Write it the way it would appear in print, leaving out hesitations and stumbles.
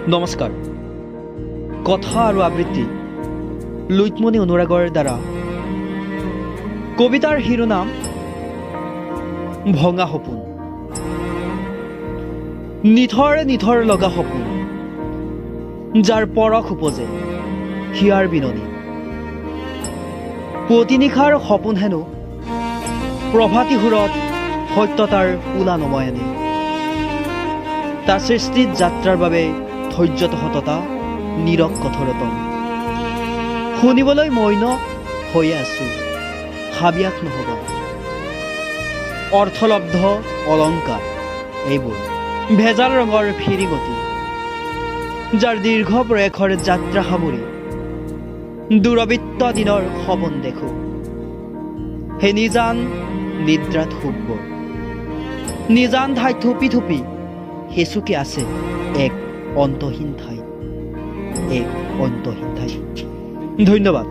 নমস্কাৰ। কথা আৰু আবৃত্তি লুইতমণি অনুৰাগৰ দ্বাৰা। কবিতাৰ শিৰোনাম ভঙা সপোন। নিথৰ নিথৰ লগা সপোন, যাৰ পৰশ উপজে হিয়াৰ বিননি। পুৱতি নিশাৰ সপোন হেনো প্ৰভাতী সুৰত সত্যতাৰ কোলা নমাই আনে। তাৰ সৃষ্টিত যাত্ৰাৰ বাবে ধৈৰ্যত সততা নীৰৱ কঠোৰতম। শুনিবলৈ মৌন হৈয়ে আছো, হাবিয়াস নহ'ব। অৰ্থলব্ধ অলংকাৰ এইবোৰ ভেজাল ৰঙৰ ফিৰিঙতি, যাৰ দীৰ্ঘ প্ৰয়াসৰ যাত্ৰা সামৰি দূৰবৃত্ত দিনৰ সপোন দেখো। সেই নিজান নিদ্ৰাত সুখবোৰ নিজান ঠাইত থুপি থুপি হেঁচুকি আছে এক অন্তহীন ঠাইত, এক অন্তহীন ঠাইত। ধন্যবাদ।